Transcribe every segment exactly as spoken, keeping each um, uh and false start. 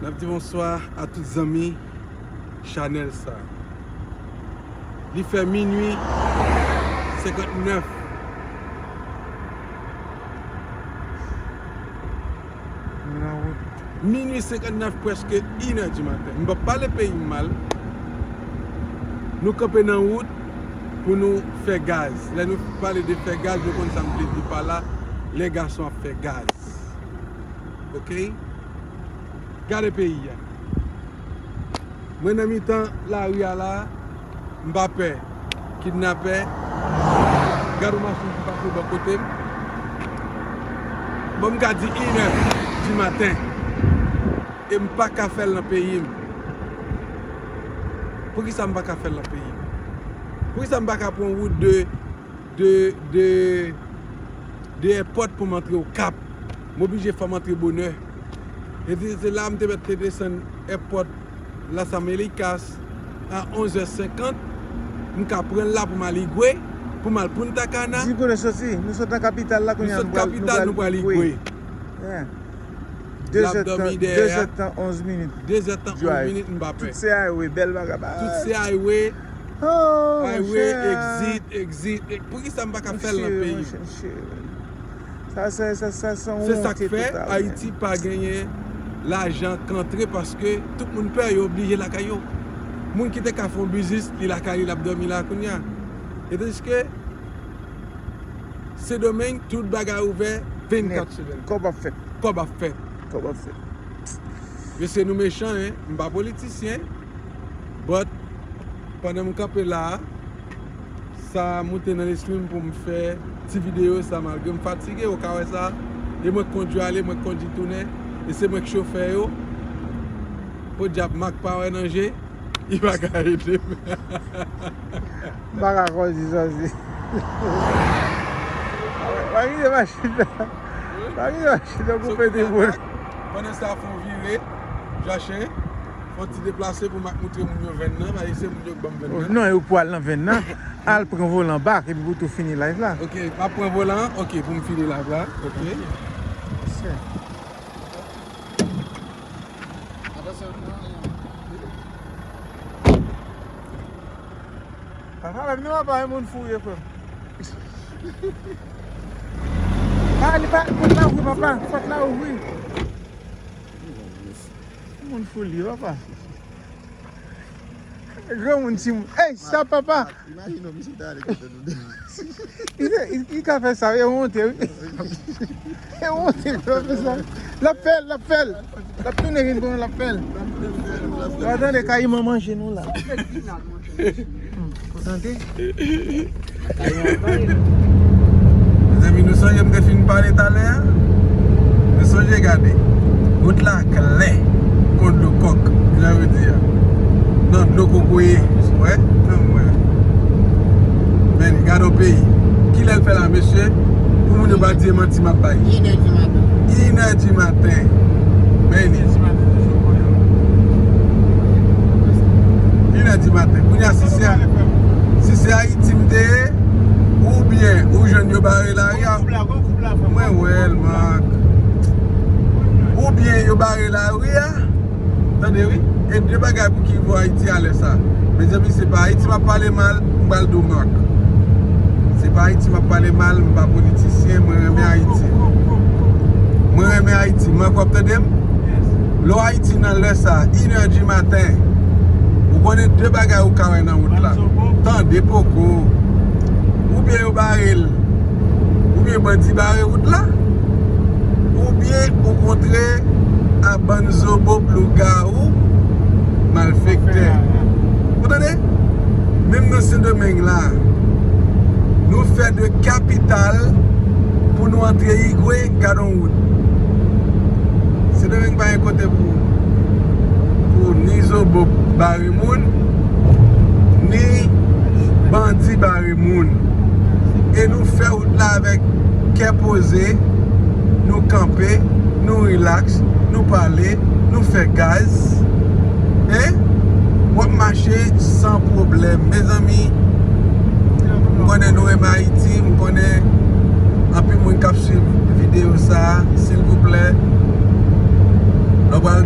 N ap di bonswa a tout zanmi chanèl sa. Li fè minui senkantnèf. Nou nan wout. Minui senkantnèf, prèske inè di maten. M p ap pale peyi m mal. Nou kanpe nan wout pou nou fè gaz. Lè nou pale de fè gaz, nou konn sa m vle di pa la. Lè gason ap fè gaz. Oke? Gade peyi a. Mwen nan mitan lari a la, m pa pè kidnapè. Gade yon machin ki pase bò kote m. Bon, m ka di inè di maten. E m pa ka fè l nan peyi m. Poukisa m pa ka fè l nan peyi m? Poukisa m pa ka pran wout de de, de, de èpòt pou m antre Okap. M oblije fè m antre bonè. E se, se la m te mèt te desann èpòt Las Américas a onz è senkant. M ka pran l la pou m al Igwe, pou m al Punta Cana. Di kote soti? Nou sot nan kapital la, kounye a nou pral, nou pral Igwe. Yeah. L ap dòmi dèyè a. De zè tan onz minit. De zè tan onz minit, m pa pè. Tout se highway, bèl bagay. Tout se highway. Oh, highway, monchè. Exit, exit. E poukisa m pa ka fè l nan peyi m? Monchè, monchè, monchè. Sa, sa, sa, sa, se yon wonte total, man. Se sa k fè Ayiti pa genyen lajan k antre, paske tout moun pè, yo oblije lakay yo. Moun ki te ka fè yon biznis, li lakay li, l ap dòmi la kounye a. E tandiske Sendomeng, tout bagay ouvè vennkat sou vennkat. Kòb ap fèt. Kòb ap fèt. Kòb ap fèt. Mesye, nou mechan, en. M pa politisyen, but pandan m kanpe la a, sa moute nan lespri m pou m fè ti videyo sa, malgre m fatige, ou ka wè sa. E mwen k kondui ale, mwen k kondui tounen, e se mwen k chofè yo. Podyab, Mak pa wè nan je. Li pa ka ede m. M pa ka kòzi sòsi. Pa kite machin nan. Pa kite machin nan koupe de moun. Pandan sa, fè yon vire, Jachen, fè yon ti deplase pou Mak moutre moun yo venn nan, paske se moun yo k ban m venn nan. Non, yo pou al nan venn nan. Al pran volan bak, epi pou tou fini live la. Ok, m ap pran volan an, ok, pou m fini live la. Ok. Yes, sir. Papa, lèm nan papa, yon moun fou ye, frè m. Ah, li pa, pòt la ouvri, papa, pòt la ouvri. Moun fou li, papa. Granmoun, timoun. Ey, sa, papa. Imajine w, misye ta ale kote nou de. Li, li, li ka fè sa, e wonte, wi. E wonte, li ka fè sa. L ap fè l, l ap fè l. L ap tounen vin pran, l ap fè l. W a tande kayiman manje nou la. Hmm, ou tande? Mezanmi, nou sonje m te fin pale talè a? Nou sonje gade. Wout la klè kon dlo kòk, jan yo di a. Non, dlo kokoye. Wè? Ann wè. Men, gade yon peyi. Kilè l fè la, mesye? Pou moun yo pa di e manti m ap bay. Inè di maten. Inè di maten. Men, inè di maten. Kounye a, si se, si se Ayiti m te ye, oubyen ou jwenn yo bare lari a, mwen wè l, Mak. Oubyen yo bare lari a, tande wi, e de bagay pou ki vo Ayiti a lè sa. Mezanmi, se pa Ayiti m ap pale mal, m pral di w, Mak. Se pa Ayiti m ap pale mal, m pa politisyen, mwen renmen Ayiti. Mwen renmen Ayiti, Mak, w ap tande m? Lè w Ayiti nan lè sa, inè di maten, ou konnen de bagay ou ka wè nan wout la. Tande poko. Oubyen yo bare l, oubyen bandi bare wout la, oubyen ou kontre a bann zobob, lougawou, malfektè. Ou tande? Menm nan Sendomeng la, nou fè de kapital pou nou antre Igwe, gade yon wout. Sendomeng pa gen kote pou, pou ni zobob bare moun, ni bandi bare moun. E nou fè wout la avèk kè poze, nou kanpe, nou rilaks, nou pale, nou fè gaz. Hein? W ap mache san pwoblèm. Mezanmi, m konnen nou renmen Ayiti, m konnen anpil moun k ap swiv videyo sa a, silvouplè, lè w pral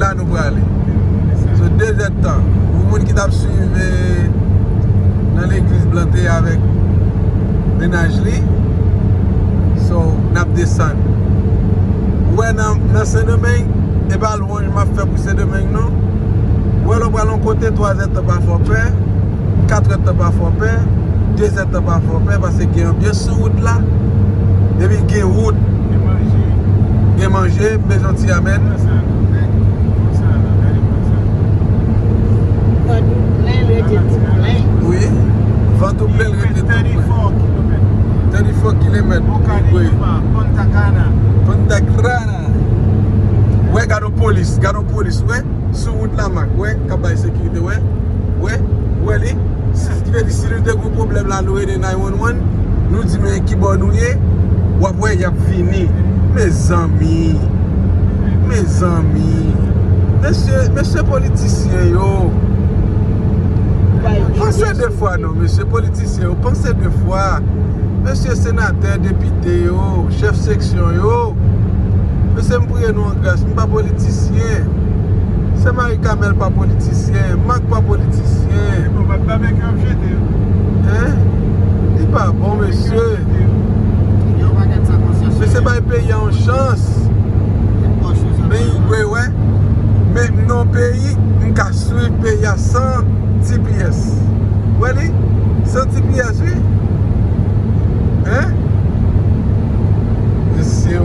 la nou prale. So, de zèdtan. Pou moun ki t ap swiv, eh, nan legliz Blan te avèk mennaj li, so, n ap desann. Ou wè nan, nan Sendomeng, e pa lwanj m ap fè pou Sendomeng, non. Ou wè lè w pral yon kote, twa zèdtan pa fè w pè, katrèdtan pa fè w pè, dezèdtan pa fè w pè, paske gen anbyans sou wout la, epi gen wout, gen manje, m bezwen ti amèn. Vant ou plen, l rete tou plen. Wi. Vant ou plen, l rete tou plen. Thirty-four kilomèt. Thirty-four kilomèt. Punta Cana. Punta Cana. Wè, gade yon polis, gade yon polis, wè. Sou wout la, Mak, wè, k ap bay sekirite, wè. Wè, wè li. Si, ki vle di, si nou te gen pwoblèm la, nou rele nine one one, nou di, "Men kibò nou ye?" W ap wè, y ap vini. Mezanmi. Mezanmi. Mesye, mesye politisyen yo. Panse de fwa, non, mesye politisyen yo. Panse de fwa. Mesye senatè, depite yo, chèf seksyon yo. Mesye, m priye nou an gras, m pa politisyen. Sè Marie Carmelle pa politisyen, Mak pa politisyen. Bon, bat babekyou ap jete yo. Hein? Li pa bon, mesye. Yo pa gen sa konsyans. Mesye, bay peyi a yon chans. Men, wè, wè. Men m nan yon peyi, m ka swiv peyi a san G P S. Wè li? San G P S, wi. Hein? Mesye, o.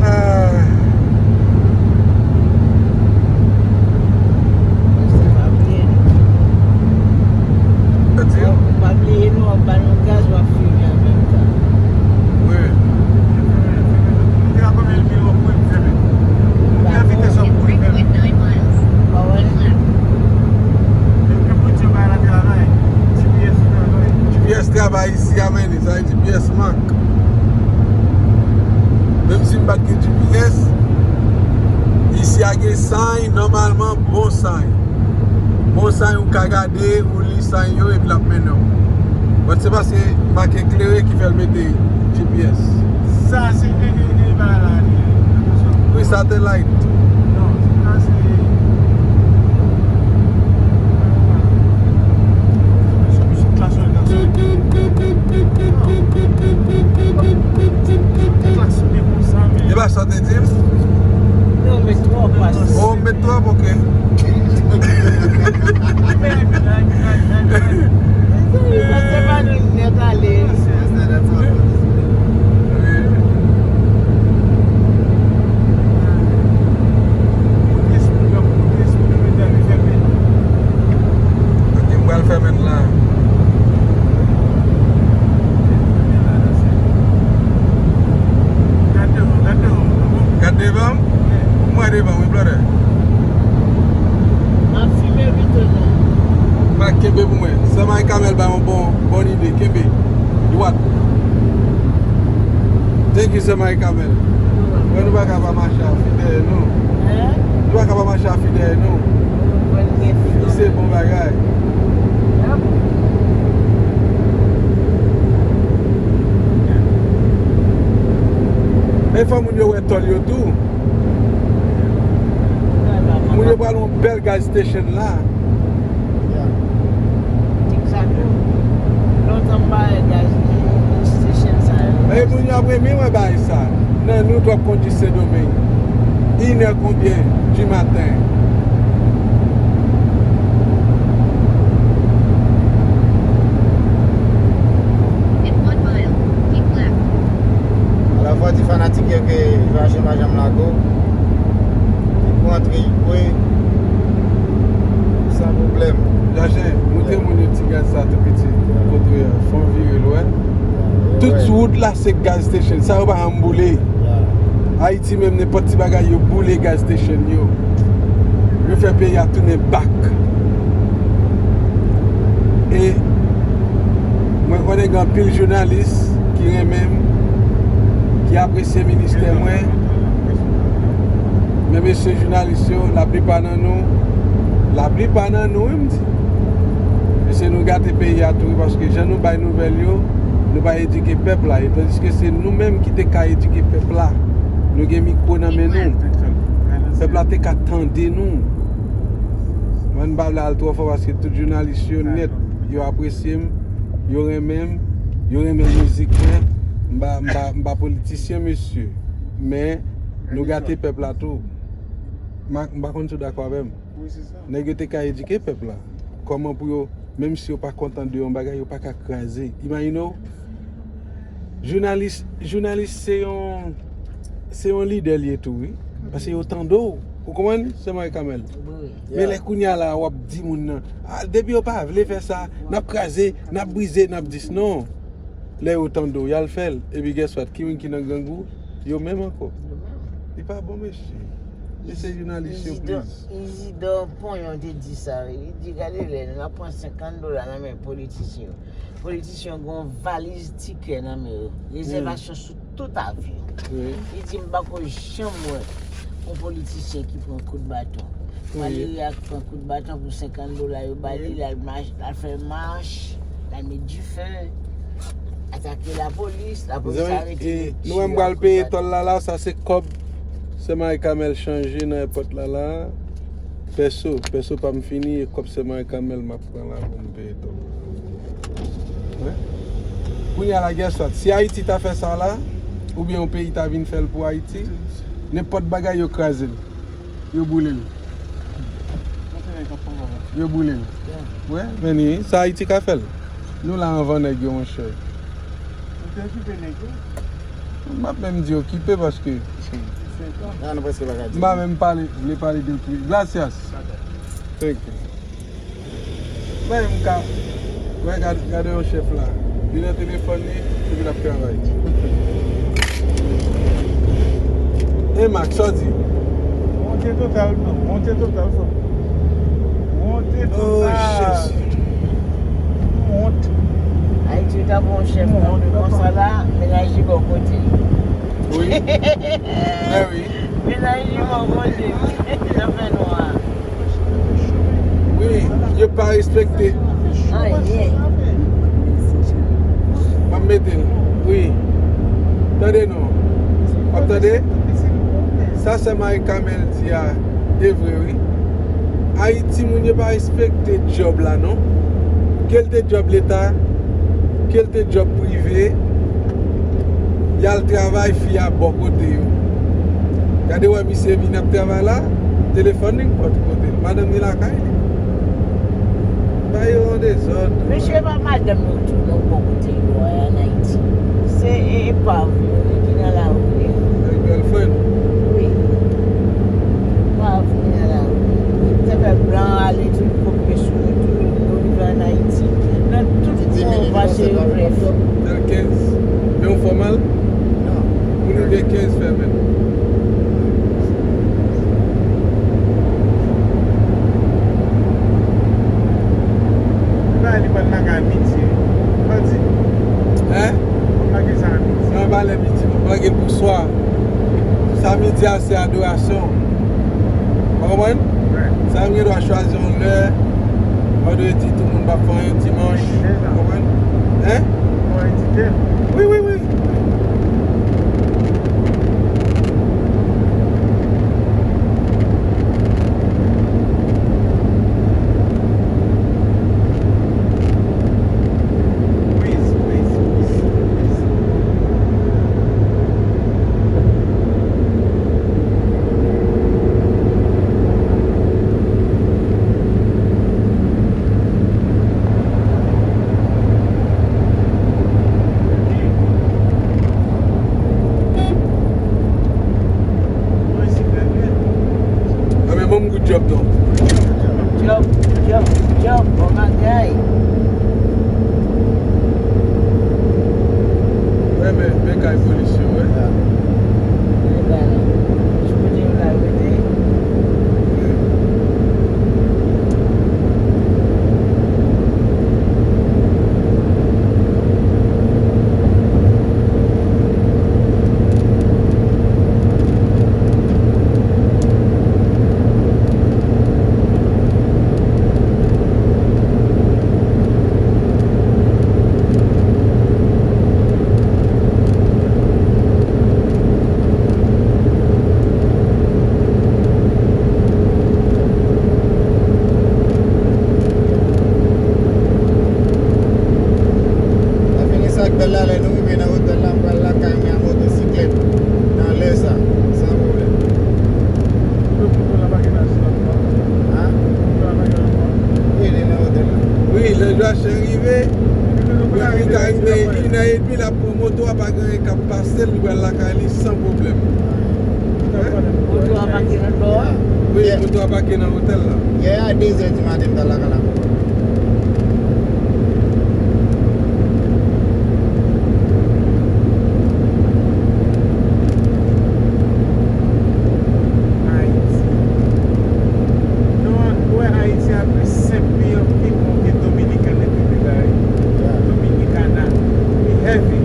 Ah. Mesye, pa bliye nou. Pa bliye nou, w ap ba nou gaz, w ap fimen an menm tan. Wi. Gen vitès w ap kouri menm. Gen pwodui bay la travay. G P S travay. G P S travay isi a, men sa G P S mank. Menm si m pa t gen G P S, isi a gen sign, nòmalman bon sign. Bon sign ou ka gade, ou li sign yo epi l ap mennen w. But se paske make klere ki fè l mete G P S. Sa se, e, e, e, bagay la, li, wi, satellite. Non, sa se, se, se klasè, klasè. Non. Sa te klase byen konsa, men. E pa sa w te di m? Non, men twòp, pastè. Oh, m met twòp, ok. Mezanmi, pastè pa nou nèt ale. Ok, m pral fèmen l la. Gad devan m. Gad devan m. M wè devan m, wi, brother. M ap fimen pito non. Pa kenbe pou mwen. Sè Marie Carmelle ba yon bon, bon ide. Kenbe. Dwat. Thank you, sè Marie Carmelle. Wè, nou pa ka pa mache a fi dèyè nou. Hein? Nou pa ka pa mache a fi dèyè nou. Li se bon bagay. E fò moun yo wè tòl yo tou. Moun yo pral yon bèl gas station la. Exactly. Lontan m pa wè gas station sa yo. E moun yo ap renmen wè bagay sa. Nan nou t ap kondui Sendomeng. Inè konbyen di maten? In one mile, keep left. Alafwa di fanatik yo ke Jajen pa janm lage w. Li pou antre, li bwe. San pwoblèm. Jajen, montre moun yo ti gaz sa tou piti. Kote w ye a, fè w vire l, wè. Tout sou wout la se gas station. Sa yo pa janm boule. Ayiti menm, nenpòt ti bagay yo boule gas station yo. Yo fè peyi a tounen bak. E mwen, Konnen gen anpil jounalis ki renmen m, ki apresye ministè mwen. Men mesye jounalis yo, laplipa nan nou, laplipa nan nou, wi, m di. Mesye, nou gate peyi a tou, wi, paske jan nou bay nouvèl yo, nou pa edike pèp la. E tandiske se nou menm ki te ka edike pèp la, nou gen mikwo nan men nou. Pèp la te ka tande nou. Mwen, m pa vle al twò fò paske tout jounalis yo nèt, yo apresye m, yo renmen m, yo renmen mizik mwen. M pa, m pa, m pa politisyen, mesye. Men, nou gate pèp la tou. M pa, m pa konn si w dakò avè m. Nèg yo te ka edike pèp la. Kòman pou yo, menm si yo pa kontan de yon bagay, yo pa ka kraze. Imajine w, jounalis, jounalis se yon, se yon lidè li ye tou, wi. Paske yo tande w. Ou konprann, sè Marie Carmelle? Wi. Men lè kounye a la, w ap di moun nan, "Ah, depi yo pa vle fè sa, n ap kraze, n ap brize, n ap dis." Non. Lè yo tande w, y al fè l. Epi guess what? Ki moun ki nan gang ou? Yo menm ankò. Yo menm. Li pa bon, mesye. Mesye jounalis yo, Izidò, please. Izidò Ponyon te di sa, wi. Li di, "Gade lè n ap pran senkant dola nan men politisyen yo. Politisyen yo gen yon valiz tikè nan men yo. Rezèvasyon sou tout avyon." Wi. Li di, "M pa ko janm wè yon politisyen ki pran kout baton." Wi. Valéry a pran kout baton pou senkant dola yo ba li, l al mach, l al fè mach, l al met dife, atake lapolis, lapolis arete li. Mezanmi, nou wè m pral peye tòl la la, sa se kòb sè Marie Carmelle chanje nan èpòt la la. Pèso, pèso pa m fini, e kòb sè Marie Carmelle m ap pran la pou m peye tòl. Wi. Kounye a la, guess what? Si Ayiti ta fè sa la, oubyen yon peyi ta vin fè l pou Ayiti, nenpòt bagay yo kraze l. Yo boule l. Yo boule l. Wi, men ni, sa Ayiti ka fè l. Nou la anvan nèg yo, monchè. Ou te okipe nèg yo? M ap menm di okipe paske m pa menm pale, vle pale de okipe. Gracias. Thank you. Mwen menm ka, mwen gade, gade yon chèf la. Li nan telefòn li, epi l ap travay. E Max, sa w di? Wonte total, non. Wonte total, frè. Wonte total. Oh, Jezi. Wont. Ayiti, yo ta pran yon chèf nan konsa la, mennaj li bò kote. Wi. Mè wi. Mennaj li bò kote. Nan fè nwa. Wi, yo pa respekte. Anyen. M ap mete l. Wi. Tande non. W ap tande? Sa sè Marie Carmelle di a, e vre wi. Ayiti, moun yo pa respekte djòb la non. Ke l te djòb leta, ke l te djòb prive, y al travay, fi a bò kote yo. Gade wè misye vin ap travay la, telefòn li k pòt kote l. Madanm li lakay li. Bay yo an dezòd. Mesye, pa madanm yo tou non bò kote yo a, an Ayiti. Se e, epav yo ki nan lari. Girlfriend. Wi. Epav yo nan lari. Sa fè blan ale tou. Kote sou wout yo, yo rive ann Ayiti. Nan tout pwen yo pase, yo grèf. Nan kenz. Men w fè mal? Non. Moun rive kenz fè men. Li pa, li pa nan ka midi. Pa di. Hein? Ou lage sa a midi. Nan, pa lè midi, non. Lage l pou swa. Sa midi a, se adorasyon. Ou konprann? Wi. Sa, m gen dwa chwazi yon lè, vandredi, tout moun p ap fè anyen, dimanch. Ou konprann? Hein? Wi, wi, wi. Enben, bon, m gout djòb non. Djòb, djòb, djòb, bon bagay. Wè, men, men kay polis yo, wè. Sou kote yo la rete. Wi. Yon èdmi l ap pran moto a, pa gen anyen k ap pase l, li pral lakay li san pwoblèm. Moto a pake nan dlo a? Wi, moto a pake nan otèl la. Yè a de zè di maten, m t al lakay la. Ayiti. Non, ou wè Ayiti a pi senp, pi, pi bon ke Dominican Republic la, wi. Dominicana. Pi heavy.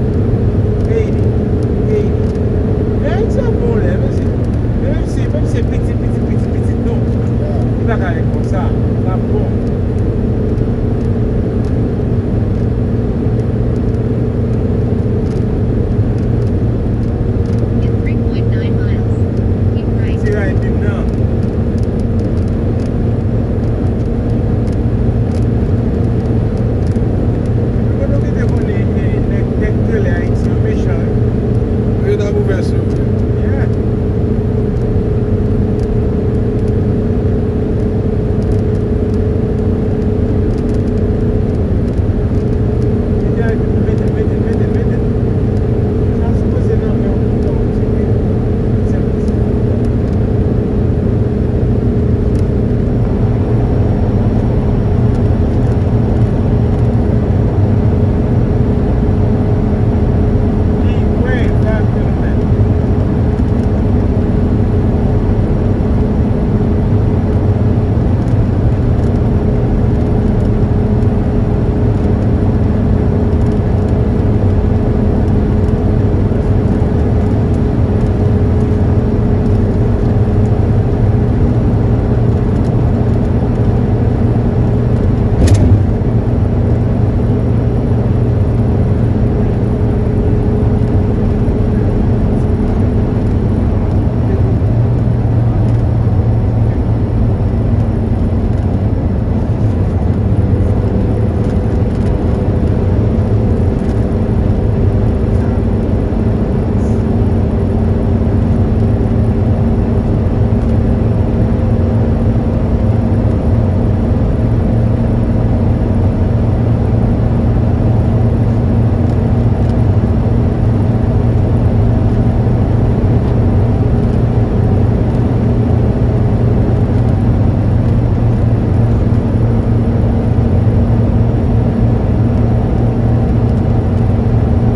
Haiti. Haiti. Men Ayiti a bon lè, mesye. Men menm si, menm si se pitit, pitit, pitit, pitit, non. Li pa ka ret konsa. L ap bon. In three point nine miles, keep right. Se ray dim nan. Epi kote w te konnen, eh, nèg, nèg trelè Ayiti yo mechan, wi. Yo t ap ouvè sou ou. Yeah.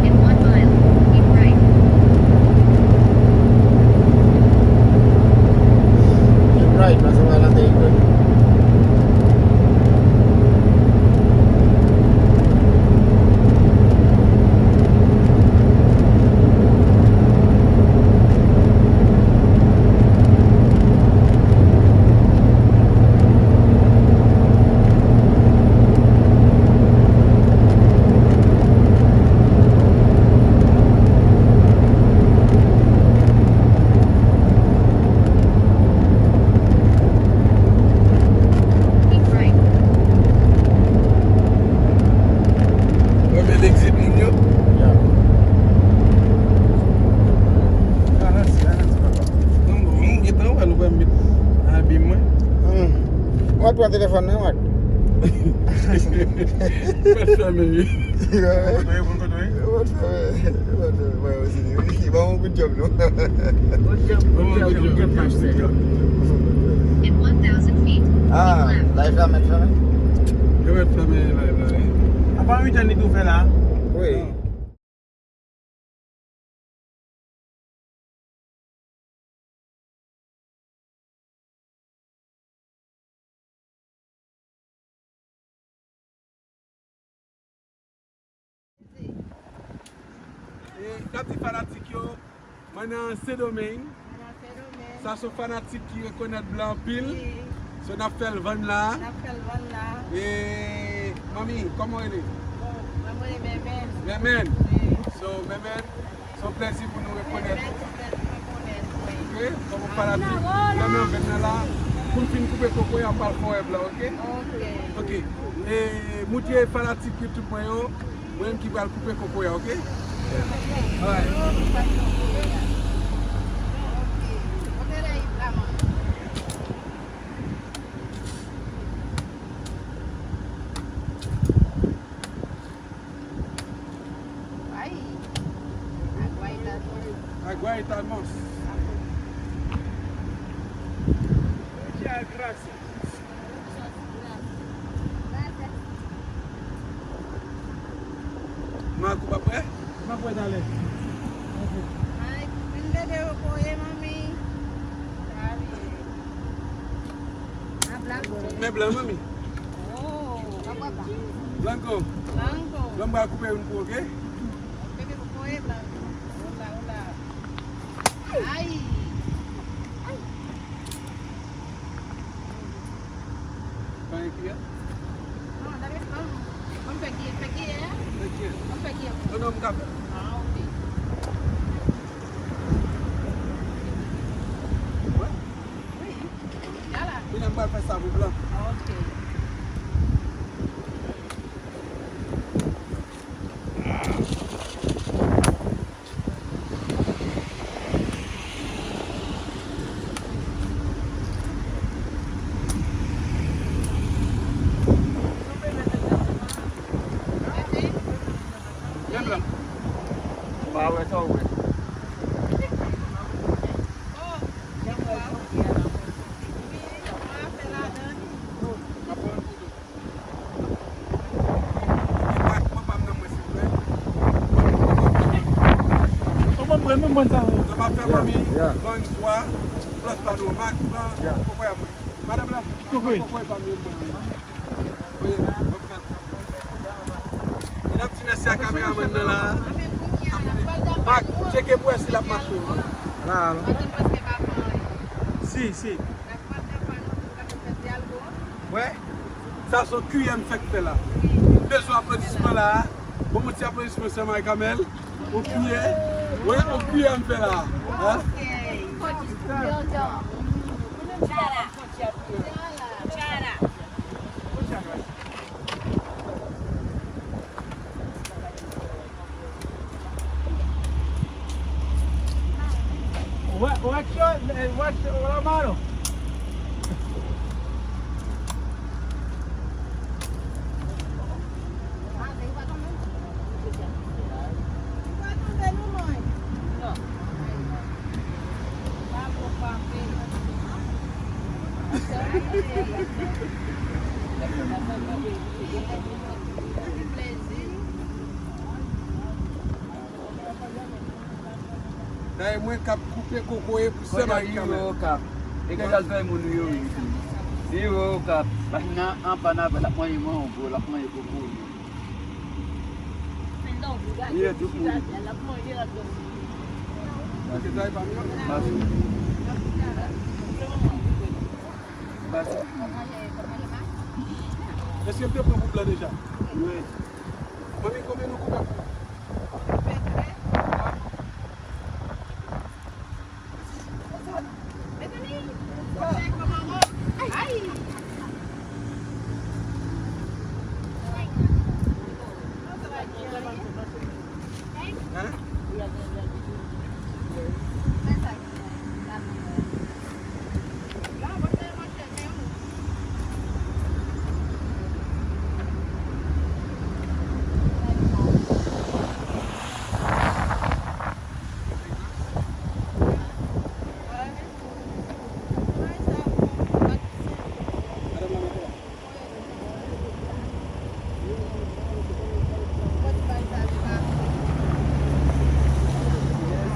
In one mile, keep right. Keep right, paske w al ateri kwè. Keep right. Premye legzit moun yo. Ya. Ralanti, ralanti, papa. Non, bon, m gentan wè nou wè m met abi mwen. Hmm. Mwen pran telefòn nan, mwen. Mwen fèmen, wi. Mwen fèmen. Mwen fèmen. Mwen fèmen, mwen osi, wi. Bon, good job, non? Good job, good job, good job, good job. In one thousand feet, keep left. Ah, live la mèt fèmen? Yo mèt fèmen live la, wi. Apa uit an li tou fè la? Wi. E, n ap di fanatik yo, mwen nan Sendomeng. Mwen nan Sendomeng. Sa se yon fanatik ki rekonèt blan anpil. Wi. So, n ap fè l vann la. N ap fè l vann la. E, manmi, kòman w rele? Bon, mwen, mwen rele Mèmèn. Mèmèn? Wi. So, Mèmèn, se yon plèzi pou nou rekonèt ou. Mèmèn, se yon plèzi pou rekonèt ou, wi. Ok, kòm yon fanatik, mwen nan venn nan la. Pou m fin koupe kokoye a, m pral fè w wè blan, ok? Ok. Ok. E, moutre fanatik YouTube mwen yo, mwen menm ki pral koupe kokoye a, ok? Alright. Aguaitamos. Muchas gracias. Makou pa prè? M ap wè talè. Ay, vin bebe repoze, manmi. Sa vle. A blanco. Men blan, manmi. Oh, papa. Blanco. Blanco. Blan, m pral koupe youn pou ou, oke? Bebe repoze, blanco. Hola, hola. Ay. Pa gen kiyè? Non, dale, non. Ban m fè kiyè, fè kiyè. Fè kiyè. Ban m fè kiyè. Non, non, m ka fè. Ah, ok. Wè. Wi. Yala. Kounye a m pral fè sa pou blan. Ok. Menm la. M pa wè sa w wè. Ou konprann, mwen konn sa. Sa va fè manmi, yeah, pran swa, pran swa nou, mak, pran kokoye a mwen. Madanm la, kokoye pa mwen. Medam, ti mèsi a kameramann nan la. Mak, tcheke pou wè si l ap mache. La, non. Si, si. Wè, sa se yon kiyè m fèk fè la. M bezwen aplodisman la. Bon, yon ti aplodisman sè Marie Kamèl. Yon kiyè. Wè, yon kiyè m fè la. Hein? Wa-, watch your, eh, watch your mano. Sa e mwen k ap koupe kokoye pou sè Marie Kamèl. Okap. E gen jan zòrèy moun yo ye. Li okap. Machin nan an pàn avè l, l ap manje mango, l ap manje kokoye. Li ye tout moun. Machin. Machin. Èske m te pran pou blan deja? Wi. Manmi, konbyen nou koupe pou? Hein?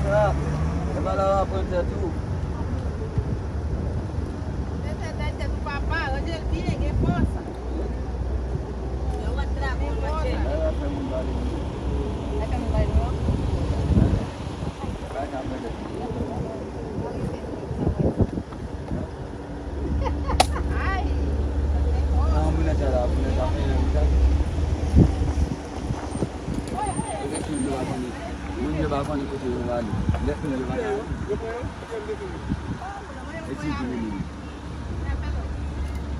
Sa, e pa la w ap pran tèt ou. Bagay la fè moun pale. Ay! Nan moun nan la, moun nan fè yon sa. Moun yo pa konnen kote yo ale. Lè moun yo pa ka ale. E ti di moun yo.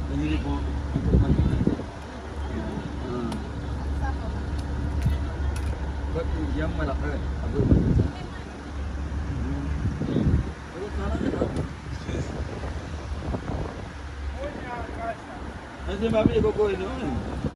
Moun yo bon, moun yo bon. Kot moun yo mwen la fè. Apre mwen sa. Mwen se pa vle kokoye non.